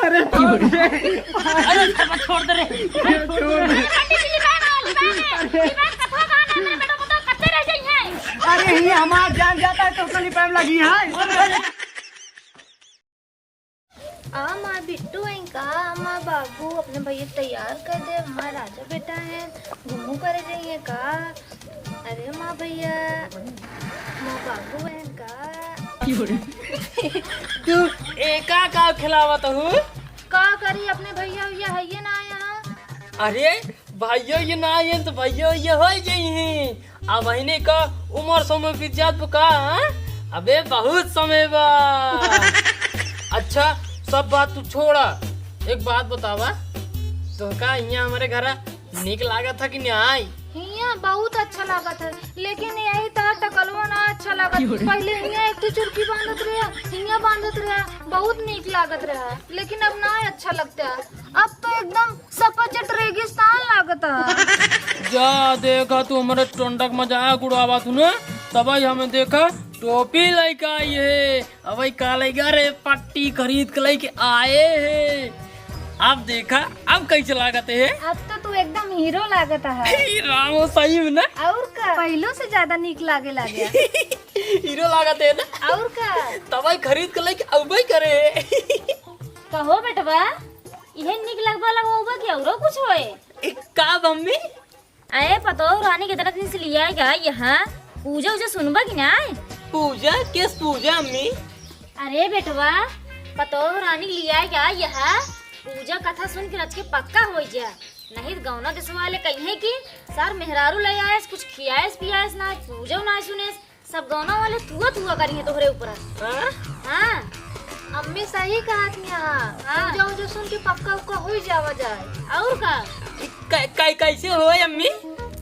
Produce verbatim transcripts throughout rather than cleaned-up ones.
अरे छोड़ दे। अरे छोड़ दे रे। अरे पंडित जी, लिपाए ना, लिपाए ना। लिपाए, कथा कहा ना, मेरे बेटों को तो कच्चे रह जाइए। अरे ये हमार जान जाता है तो कल ही पैम लगी है। आ माँ बिट्टू हैं का? आ माँ बाबू अपने भैया तैयार कर दे, माँ राजा बेटा है, घूमू करे जाइए का? अरे माँ भैया, माँ बाबू हैं का? तू एका का खिलावत हूँ? का करी, अपने भैया, भैया है ये ना यहाँ। अरे, भाइयो ये ना आए तो भाइयो ये हो गई हैं। अब अहिने का उम्र समय बीत जात बा का, हाँ? अबे बहुत समय बा। अच्छा, सब बात तू छोड़ा, एक बात बतावा, तो का यहाँ हमारे घर नीक लागत है कि नहीं? हियाँ बहुत अच्छा लागत है, लेकिन यही तरह टकलवा ना अच्छा लागत। पहले हियाँ एक ठो चुरकी बांधत रहे, हियाँ बांधत रहे, बहुत नीक लागत रहा, लेकिन अब ना अच्छा लगता है। अब तो एकदम सपाचट रेगिस्तान लागता। जा देखा, तू हमारे टोंडक मजाक उड़ावा तू ना, तबई हमें देखा टोपी लइके आई है, अबई का लइका रे पट्टी खरीद के लइके आए है। अब देखा, अब कैसे लागत है? अब तो तू एकदम हीरो लागत है। हे रामो, सही में ना? और का, पहलो से ज्यादा नीक लागे लागे। हीरो लागत है ना? और का? तबई खरीद के लइके अबई करे। कहो बेटवा, इहे नीक लगबा लगबा कि औरो कुछ होए? ए, का मम्मी? अरे पतोह रानी कितना दिन से लिया है क्या यहाँ? पूजा उजा सुनबा कि ना? पूजा? किस पूजा अम्मी? अरे बेटवा, पतोह रानी लिया है क्या यहाँ? पूजा कथा सुन के रच के पक्का हो जा, नहीं तो गौना देश वाले कहिए कि सार मेहरारू ले आएस, कुछ खियाएस पियाएस ना, पूजा ना सुनेस, सब गौना वाले थुआ थुआ करिहे तोहरे ऊपर। हाँ? हाँ। अम्मी सही कहत हिया। हाँ। पूजा उजा सुन के पक्का उक्का हो जावा जाए। और का? कै-, कै-, कैसे होए अम्मी?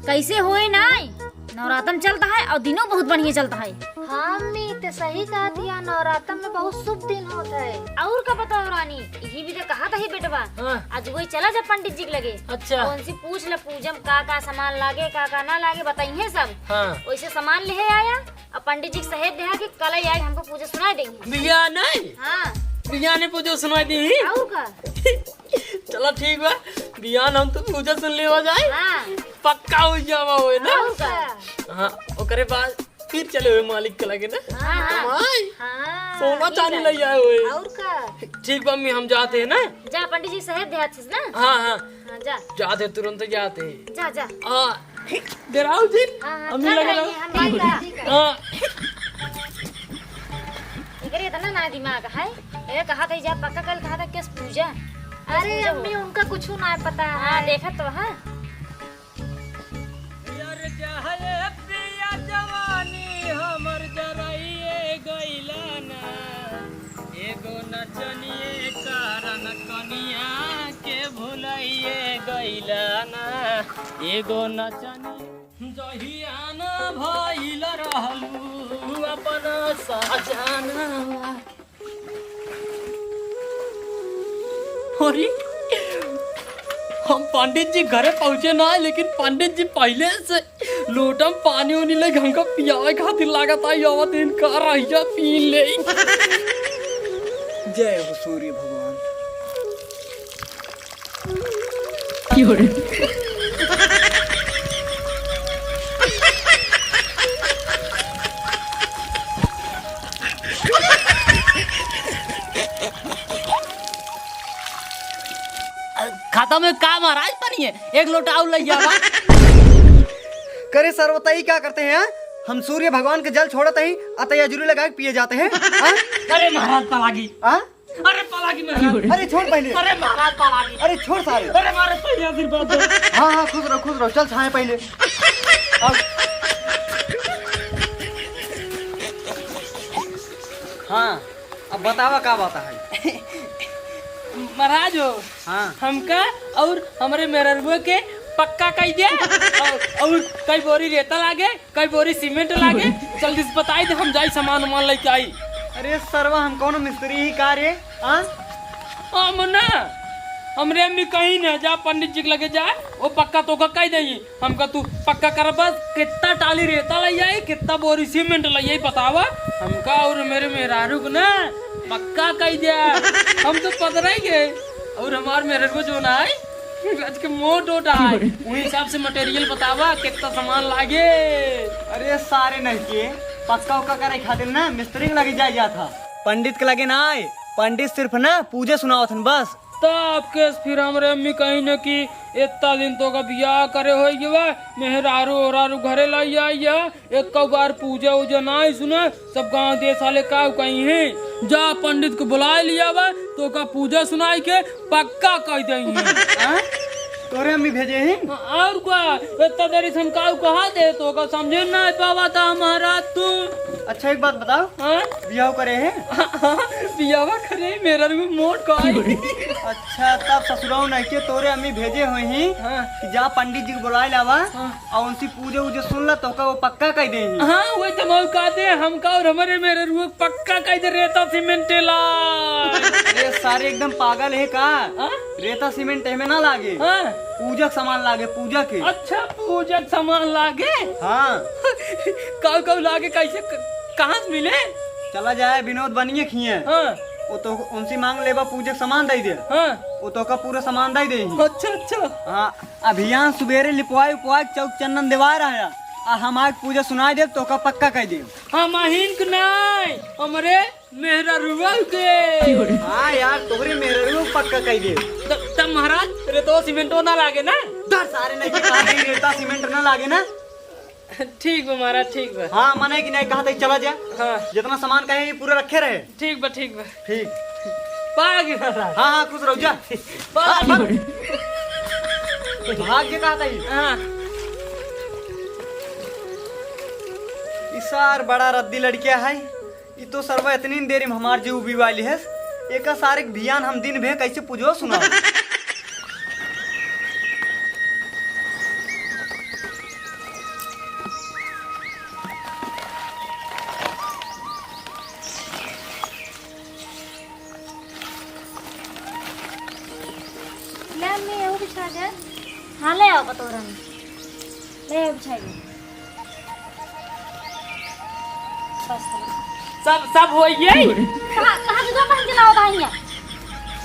कैसे होए नाई? नवरातन चलता है और दिनों बहुत बढ़िया चलता है। हाँ अम्मी, ते सही कहत हिया, नवरातन में बहुत शुभ दिन होत है। और का बताओ रानी, यही भी तो कहा था ही बेटवा। हाँ। आज वही चला जा पंडित जी के लगे। अच्छा। और उनसे पूछ ले पूजा में का का सामान लागे, का का ना लागे, बताइए सब। हाँ। वैसे सामान ले आया, अब पंडित जी के सहेज देहा कि कल आई हमको पूजा सुनाई देंगे। बियाने? हाँ। बियाने पूजा सुनाई दी? और का? चला ठीक बा, बियान हम तो पूजा सुन लेवा जाए। हाँ। पक्का हो जावा होए ना? और का? हाँ, ओकरे बाद फिर चले हुए मालिक के लगे ना। हाँ, हाँ। कमाई। हाँ, सोना ठीक चांदी है। ले आए हुए। और का? ठीक बा, अम्मी, हम जाते हैं ना। जा, पंडित जी सहेज देहा अच्छे से ना। हाँ, हाँ। हाँ, जा। जाते, तुरंत जाते। जा, जा। हाँ, डराओ जिन। हाँ, हाँ, अम्मी चल लगे रही रहो। है, हम बात करती हैं। हाँ। एकरे इतना ना दिमाग है। ए, कहा था, जा पक्का कल कहा था, किस पूजा? किस अरे पूजा अम्मी, हो? उनका कुछ ना पता है। हाँ, देखा तो, हाँ। यार चाहे पिया जवानी हमर जराइए गइला ना, एगो नचनिए कारण कनिया के भुलाइए गइला ना, एगो नचनिए जहिया ना भइल रहलू अपन सजनवा। अरे, हम पंडित जी घरे पहुँचे ना है, लेकिन पंडित जी पहले से लोटा में पानी उनी लेके हमका पियावे खातिर लागत आई, आवत इनका रहिया पी ले। जय हो सूर्य भगवान। खाता में का महाराज पानी है, एक लोटा और लइ जावा। करे सरवतई का करते हैं, हाँ? हम सूर्य भगवान के जल छोड़त ही, अतया जुरी लगा के पिए जाते हैं, हाँ? अरे महाराज पलागी। हाँ? अरे पलागी महाराज। अरे छोड़ पहले। अरे महाराज पलागी। अरे छोड़ सारे। अरे महाराज पहले आशीर्वाद दो। हाँ, हाँ, खुश रहो, खुश रहो, चल छाए पहले। अब हाँ, अब बतावा का बात है? महाराज हो, हाँ। हमका और हमरे मेहररुआ के पक्का कई दे और, और कई बोरी रेता लागे, कई बोरी सीमेंट लागे, जल्दी से बताई दे, हम जाई सामान उमान लेके आई। अरे सरवा, हम कौनो मिस्त्री ही का रे? हाँ? हम ना। हमरे अम्मी कहीं न जा, पंडित जी के लगे जा, वो पक्का तोका कहि देई। हमका तू पक्का कर बस, कितना टाली रेता लइ आई, कितना बोरी सीमेंट लइ आई, बतावा। हमका और मेरे मेहरारू को ना पक्का कहि दिया। हम तो पकड़ाई गए और हमार मेहरारू को जो ना आई, आज के मोट ओट आई, वही हिसाब से मटेरियल बतावा, कितना सामान लागे। अरे सारे नहीं के, पक्का उक्का करे खातिर ना मिस्त्री के लगे जाए जात ह, पंडित के लगे ना आए। पंडित सिर्फ ना पूजे सुनावत हन बस। तब केस फिर हमरे अम्मी कहीं न कि इतना दिन तोका बियाह करे होई गवा, मेहरारू ओहरारू घरे लाई आई है, एक बार पूजा उजा नाहीं सुने, सब गाँव देश वाले का कहीं हैं। जा पंडित को बुलाए लिया बा, तोका पूजा सुनाई के पक्का कहि देई हैं। हाँ? तोरे अम्मी भेजे ही? और का, इतना देरी से हम काऊ कहा दे, तोका समझे ना पावा था हमारा तू। अच्छा, एक बात बताओ। हाँ? बियाह करे है? बियाह करे, मेहरारू मोट का है। अच्छा, तब ससुराऊ नहीं के तोरे अम्मी भेजे होई ही हाँ। कि जा पंडित जी को बुलाए लावा हाँ। और उनसे पूजे उजे सुन ला, तोका वो पक्का कहि देई ही। हाँ, वो तो मऊ कहते हैं, हमका और हमरे मेहरारू पक्का कहि दे, रेता सीमेंट ला। अरे सारे एकदम पागल है का? हाँ? रेता सीमेंट एमे ना लागे। हाँ। पूजा के सामान लागे, पूजा के। अच्छा, पूजा के सामान लागे? हाँ। काऊ काऊ लागे, कैसे, क-, कहाँ से मिले? चला जाए विनोद बनिए खिए। हाँ। वो तो उनसे मांग लेबा, पूजा के सामान दे दे। हाँ। वो तोका पूरा सामान दे दे। अच्छा, अच्छा। हाँ, अभियान सुबेरे लिपवाई उपवाई चौक चंदन देवा रहा है। आ हम आज पूजा सुनाई देब, तोका पक्का कहि देब। हम अहिन के नाहीं, हमरे मेहरारुआ के। हाँ यार, तोहरे मेहरारुआ के पक्का कहि देब। त-, तब महाराज, रेतवा सीमेंटो ना लागे ना? डर सारे नहीं के कहा नहीं, रेता सीमेंट ना लागे ना? ठीक बा महाराज, ठीक बा। हाँ, मने कि नहीं कहा था, चला जा। हाँ। जितना सामान कहे, ये पूरा रखे रहे। ठीक बा, ठीक बा। ठीक। पागी महाराज। हाँ, हाँ, खुश रहो, जा। पागी। हाँ, भाग। भाग के कहा था ये? हाँ। ई सार बड़ा रद्दी लड़किया है। ई तो सरवा इतनी देरी में हमार जीव उबी वाली है। एका सारे के भियान हम दिन भे कैसे पूजो सुना। ले अम्मी, एहू बिछा दे। हाँ, ले आओ पतोरन। ले आओ बिछाई दे। बस करो। सब, सब हो गई। कहाँ, कहाँ जुदा पहन के लाओ भाई यहाँ?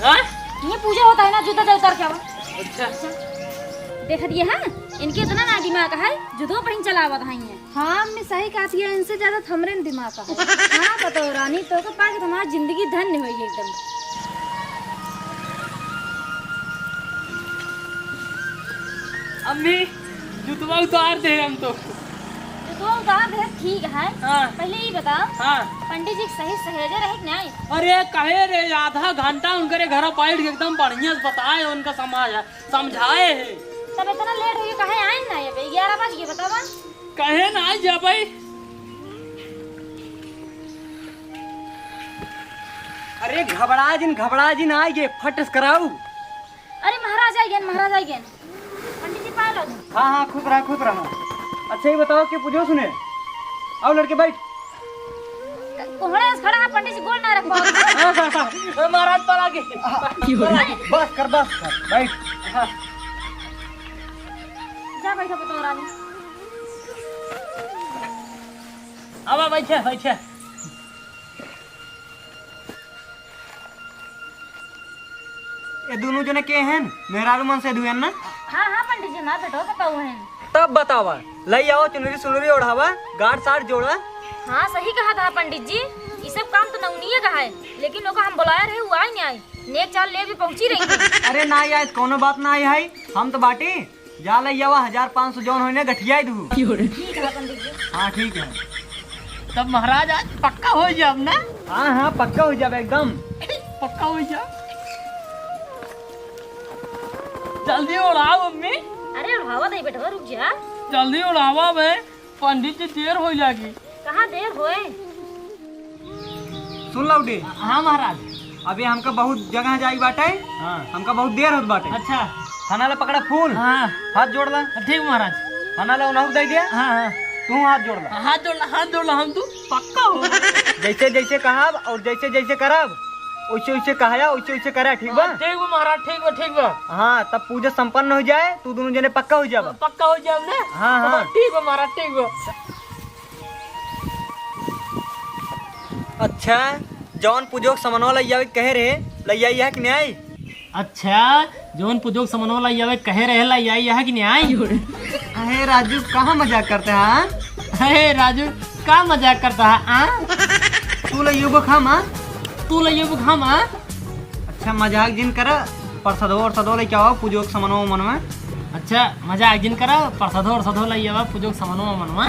हाँ? ये पूजा होता है ना, जुदा उतार के आओ। अच्छा। अच्छा। देख दिए हाँ, इनके इतना ना दिमाग है, जुदो पहन चलावत हैं ये। हाँ, अम्मी सही कहत हिया, इनसे ज्यादा तो हमरे न दिमाग है। हाँ, पतोह रानी, तोहका पाके तो हमार जिंदगी धन्य होई एकदम। अम्मी, जुतवा उतार दे हम तो। जुतवा उतार दे, ठीक है। हाँ। पहले ये बताओ, हाँ। पंडित जी के सही सहेजे रहे कि नहीं? अरे, कहे रे, आधा घंटा उनकरे घर बैठ के एकदम बढ़िया से बताए, उनका समाज है। समझाए है। तब इतना लेट हो गया, काहे आए ना? ये ग्यारह बज गए, बतावा। काहे ना आई जा भाई? अरे घबरा जिन, घबरा जिन, आए गए, फट से कराऊ। अरे महाराज आए गए, महाराज आए गए। पंडित जी पाए लो। हाँ, हाँ, खुश रहा, खुश रहा। अच्छा, ये बताओ कि पूजो सुने। आओ लड़के, बैठ। कोहड़ा से खड़ा है, पंडित जी गोड़ ना रख पाओ। हाँ, हाँ, हाँ, महाराज पर आगे। हाँ, पर आगे। बस कर, बस कर, बैठ। हाँ। जा बैठा पतोह रानी। आवा, बैठे, बैठे। ये दोनों जने के हैं? मेहरारू मन से दुएन ना? हाँ, हाँ, पंडित जी, ना बेटो, बताओ हैं। तब बतावा, लई आओ चुनरी सुनरी ओढ़ावा, गाड़ साड़ जोड़ा। हाँ, सही कहा था पंडित जी, ये सब काम तो नौनिये का है, लेकिन ओका हम बुलाए रहे, वो आई नहीं आई, नेक चाल ले भी पहुँची रही। अरे ना आई, कोनो बात ना आई है, हम तो बाटी। जा लइ आवा, हजार पाँच सौ जौन होई ना, गठियाई दू। ठीक है पंडित जी। हाँ, ठीक है। तब महाराज आज पक्का हो जाब ना? हाँ, हाँ, पक्का हो जाब एकदम। पक्का हो जाब। जल्दी ओढ़ाओ अम्मी। अरे ओढ़ावा दे बेटवा, रुक जा। जल्दी ओढ़ावा बे, पंडित जी देर हो लागी। कहाँ देर होए? सुन लौटे। हाँ महाराज। अबे हमका बहुत जगह जाई बाटे। हाँ। हमका बहुत देर होत बाटे। अच्छा। हना ला पकड़ा फूल। हाँ। हाथ जोड़ ला। ठीक महाराज। हना ला उन्हू दे दिया। हाँ, हाँ। तू हाथ जोड़ ला। हाथ जोड़ ला, हाथ जोड़ ला, हम तू पक्का हो। जैसे जैसे कहब और जैसे जैसे करब। ओइसे ओइसे कहा, ओइसे ओइसे करा, ठीक बा? हाँ, ठीक बा महाराज, ठीक बा, ठीक बा। हाँ, तब पूजा संपन्न हो जाए, तू दोनों जने पक्का हो जाबा। पक्का हो जाब ना? हाँ, हाँ। हाँ, ठीक बा महाराज, ठीक बा। अच्छा, जौन पूजो के समनवा लइ आवे कहे रहे, लइ आई है कि नहीं आई? अच्छा, जौन पूजो के समनवा लइ आवे कहे रहे, लइ आई है कि नहीं आई? अरे राजू, कहाँ मजाक करते हैं, हाँ? अरे राजू, का मजाक करता है, हाँ? तू लइयो को खा, माँ। तू लइयो को खा, माँ। अच्छा, मजाक जिन करा, परसदो और सदो लइके आवा, पूजो के समनवा मनवा। अच्छा, मजाक जिन करा, परसदो और सदो लइ आवा, पूजो के समनवा मनवा।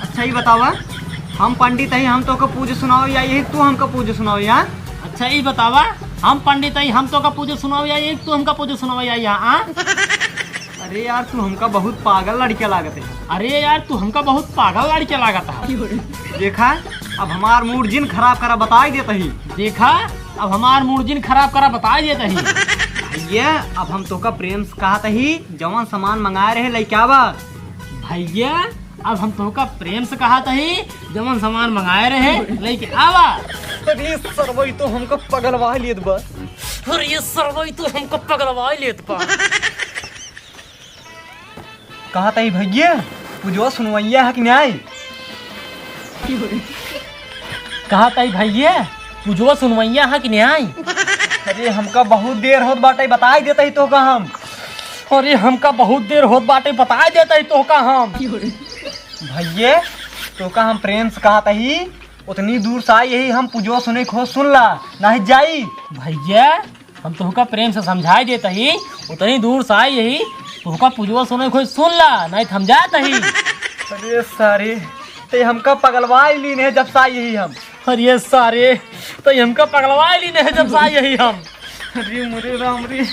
अच्छा, ई बतावा, हम पंडित हई, हम तोका पूजा सुनावे आई, यही तू हमका पूजा सुनावे, हाँ? अच्छा, ई बतावा, हम पंडित हई, हम तोका पूजा सुनावे आई, यही तू हमका पूजा सुनावे आई, हाँ? अरे यार, तू हमका बहुत पागल लड़का लागत है। अरे यार, तू हमका बहुत पागल लड़का लागत है। देखा, अब हमार मूड जिन खराब करा, बताई देत ही। देखा, अब हमार मूड जिन खराब करा, बताई देत ही। भैया, अब हम तोका प्रेम से कहत ही, जवन सामान मंगाए रहे, लइके आवा। भैया, अब हम तोहका प्रेम से कहत ही, जवन सामान मंगाए रहे, लइके आवा। अरे सरवा, ई तो हमका पगलवा लेत बा। अरे सरवा, ई तो हमका पगलवा लेत बा। कहत ही भैया, पूजवा सुनवैया है कि नहीं? कहत ही भैया, पूजवा सुनवैया है कि नहीं? अरे हमका बहुत देर होत बाटे, बताई देत ही तोहका हम। अरे हमका बहुत देर होत बाटे, बताई देत ही तोहका हम। भैया, तोहका हम प्रेम से कहत ही, उतनी दूर से आई यही हम पूजवा सुने खो सुन ला, नहीं जाई। भैया, हम तोहका प्रेम से समझाई देत ही, उतनी दूर से आई यही, तोहका पूजवा सुने खो सुन ला, नहीं त हम जात ही। अरे सारे, ते हमका पगलवाई लीन है जब से आई यही हम। अरे सारे, ते हमका पगलवाई लीन है जब से आई यही हम। अरे मोरे राम रे।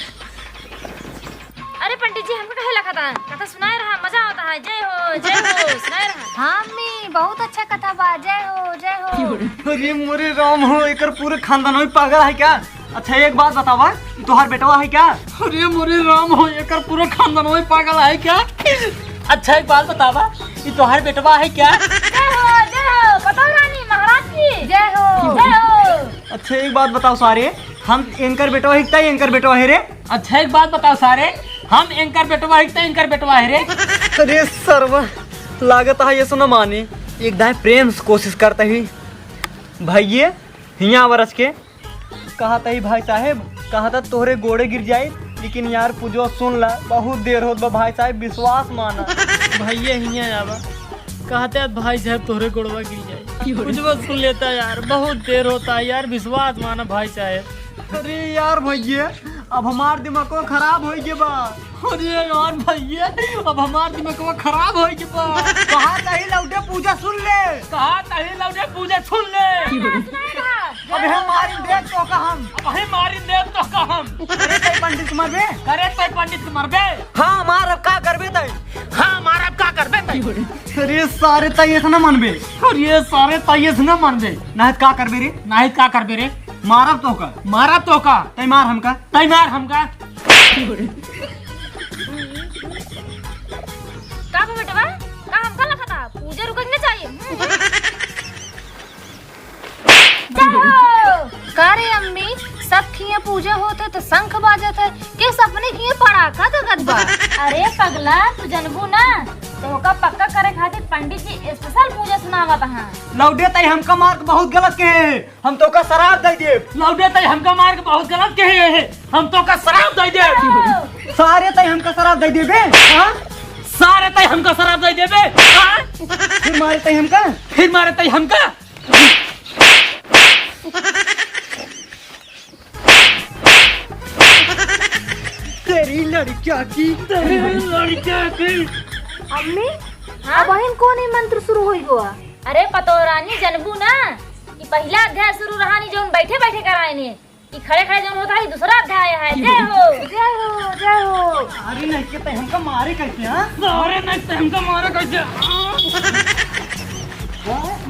अरे पंडित जी, हमका कहे लखत है? कथा सुनाए रहा, मजा आवत है। जय हो, जय हो, सुनाए रहा। हाँ अम्मी, बहुत अच्छा कथा बा। जय हो, जय हो। अरे मोरे राम हो, एकर पूरे खानदान में पागल है क्या? अच्छा, एक बात बतावा, ई तोहार बेटवा है क्या? अरे मोरे राम हो, एकर पूरे खानदान में पागल है क्या? अच्छा, एक बात बतावा, ई तोहार बेटवा है क्या? जय हो, जय हो, पतोह रानी महाराज की। जय हो। जय हो। अच्छा, एक बात बताओ सारे, हम एंकर बेटवा है कि तई एंकर बेटवा है रे? अच्छा, एक बात बताओ सारे, हम एंकर बेटवा है कि तई एंकर बेटवा है रे? अरे सरवा, लागत है ये सुना मानी, एक दाए प्रेम से कोशिश करता ही। भैये, हियाँ आवा रच के। कहत ही भाई साहेब, कहत तोहरे गोड़े गिर जाई, लेकिन यार पूजवा सुन ला, बहुत देर होत बा भाई साहेब, विश्वास माना। भैये हियाँ आवा, कहत भाई साहेब तोहरे गोड़वा गिर जाई, पूजवा सुन लेता यार, बहुत देर होता है यार, विश्वास माना भाई साहेब। अरे यार भैये, अब हमार दिमागवा खराब होइ गे बा। अरे यार भैये, अब हमार दिमागवा खराब होइ गे बा। कहत ही लौटे पूजा सुन ले। कहत ही लौटे पूजा सुन ले। सुनाए रहा। अबे हम मारिन देब तोहका हम। अबे मारिन देब तोहका हम। अरे तई पंडित के मरबे। अरे तई पंडित के मरबे। हाँ, मारब, का करबे तई? हाँ, मारब, का करबे तई? अरे सारे, तई ऐसे ना मनबे। अरे सारे, तई ऐसे ना मनबे। नाहीं त का करबे रे? नाहीं त का करबे रे? मारब तोहका। मारब तोहका। तई मार हमका। तई मार हमका। का बा बेटवा? का हमका लखत है? पूजा रुके के ना चाहिए। जय हो। का रे अम्मी, सब खिया पूजा होत है त शंख बाजत है, के अपने खिया पड़ाका दगत बा? अरे पगला, तू जनबू ना, तोहका पक्का करे खातिर पंडित जी special पूजा सुनावत हैं। लौटे तई हमका मार के बहुत गलत कहे हैं, हम तोहका श्राप दे देब। लौटे तई हमका मार के बहुत गलत कहे हैं, हम तोहका श्राप दे देब। सारे तई हमका श्राप दे देबे, हाँ? सारे तई हमका श्राप दे देबे, हाँ? फिर मारे तई हमका? फिर मारे तई हमका? तेरी लड़किया की, तेरी लड़किया की। अम्मी, हाँ? अबहिन कौन ई मंत्र शुरू होई गवा? अरे पतोह रानी, जनबू ना कि पहिला अध्याय शुरू रहानी जौन बैठे बैठे कराएने, कि खड़े खड़े जौन होता है दूसरा अध्याय है। जय हो। जय हो, जय हो। अरे नहीं के तई हमका मारे कैसे, हाँ? अरे नहीं के तई हमका मारे कैसे?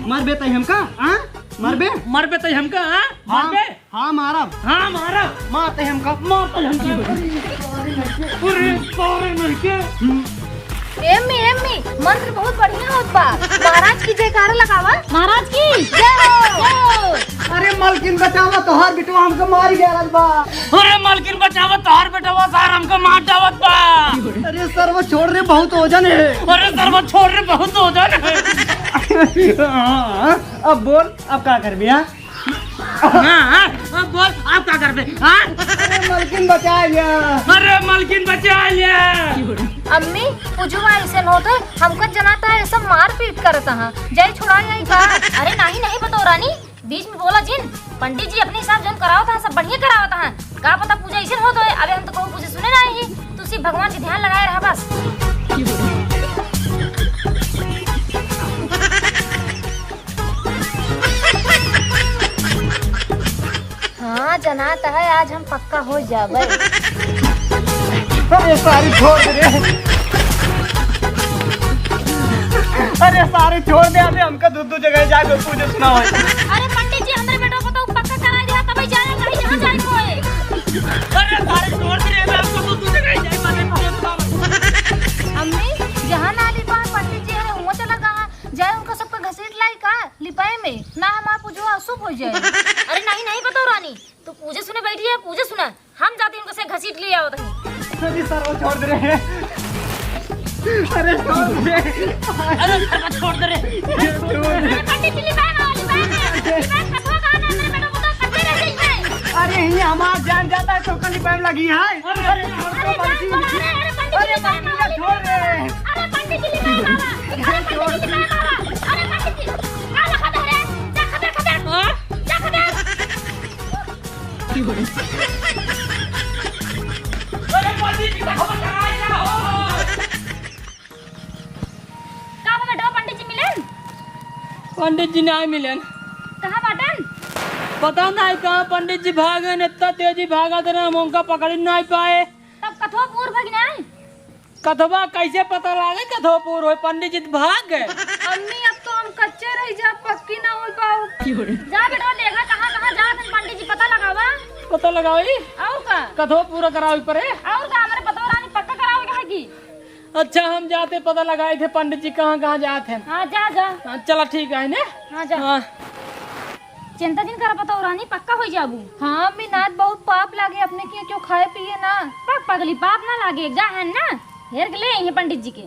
मरबे तई हमका, हाँ? मरबे? मरबे तई हमका, हाँ? हाँ, मरबे? हाँ, मारब। हाँ, मारब। मार तई हमका। मार तई हमका। अरे, सारे नहीं के। हम्म। एम्मी, एम्मी, मंत्र बहुत बढ़िया होत बा। महाराज की जयकारा लगावा। महाराज की जय हो। जय हो। अरे मलकिन बचावा, तोहार बेटवा हमके मार गया बा। अरे मलकिन बचावा, तोहार बेटवा सार हमके मार डावत बा। अरे सरवा छोड़ रे, बहुत वजन है। अरे सरवा छोड़ रे, बहुत वजन है। अब बोल, अब का करबे, हाँ? हाँ, हाँ, अब बोल, अब का करबे, हाँ? अरे मलकिन बचा लिया। अरे मलकिन बचा लिया। अम्मी, पूजवा ऐसे होत है, हमका जनात है, ऐसा मारपीट करत है। जाई छुड़ा जाई का? अरे नहीं, नहीं बतौरानी, बीच में बोला जिन। पंडित जी अपने हिसाब जौन करावत है, सब बढ़िया करावत है। का पता पूजा ऐसे होत है, अबे हम तो कहूँ पूजा सुने ना ही। तू सिर्फ भगवान के ध्यान लगाए रहा बस। हाँ, जनात है, आज हम पक्का हो जाबे। अरे सारी छोड़ दे रे। अरे सारी छोड़ दे, अबे हमका दू दू जगह जाके पूजा सुना हो। अरे पंडित जी, हमरे बेटवा को तो पक्का कराई दिया, तबे जाए, कहीं जहाँ जाए कोई। अरे सारी छोड़ दे रे, अबे हमका दू दू जगह जाए, माने पूजा सुना हो। अम्मी, जहाँ ना लिपा पंडित जी, अरे हुआ चला कहाँ? जाए उनका सबका घसीट लाई का? लिपाए में ना हमार पूजवा अशुभ हो जाए। अरे नहीं, नहीं बतौरानी, तू पूजे सुने बैठी है, पूजे सुना, हम जाते उनका से घसीट ले आवत है। अरे सरवा छोड़ दे रे। अरे छोड़ दे। अरे सरवा छोड़ दे रे। अरे पंडित जी, लिपाए में, लिपाए में, लिपाए में कथवा कहा ना, मेरे बेटा को तो कच्चे रह गई है। अरे ये हमार जान जाता है तो कल लिपाए में लगी है। अरे, अरे, अरे, अरे, जान छोड़, अरे, अरे, पंडित जी, अरे, लिपाए में, छोड़ रे। अरे पंडित जी, लिपाए में, अरे पंडित जी, लिपाए में, अरे पंडित जी, का लखा दे रे? जा खा दे, खा दे। हाँ? जा खा दे। अरे पंडित जी, का खबर कराए ना हो? का बा बेटवा, पंडित जी मिलन? पंडित जी नाहीं मिलन। कहाँ बाटन? पता नाहीं कहाँ पंडित जी भागन, इतना तेजी भागा थे ना, हम उनका पकड़ ही नाहीं पाए। तब कथोपुर भगिन आए? कथवा कैसे पता लागे कथोपुर होए, पंडित जी तो भाग गए। अम्मी, अब तो हम कच्चे रह जा, पक्की ना हो पाओ। जा बेटवा, देखा कहाँ कहाँ जात हन पंडित जी, पता लगावा। पता लगाई? और का? कथोपुर करावे परे। और का, हमरे पतोह रानी पक्का करावे के है की? अच्छा, हम जाते पता लगाए थे पंडित जी कहाँ कहाँ जात हैं। हाँ, जा, जा। हाँ, चला ठीक है ने। हाँ, जा। हाँ। चिंता जिन करा पतोह रानी, पक्का हो जाबू। हाँ, अम्मी, नाथ बहुत पाप लागे अपने के क्यों खाए पिए ना। पग पगली, पाप ना लागे, गा है ना, हेर के ले आई है पंडित जी के।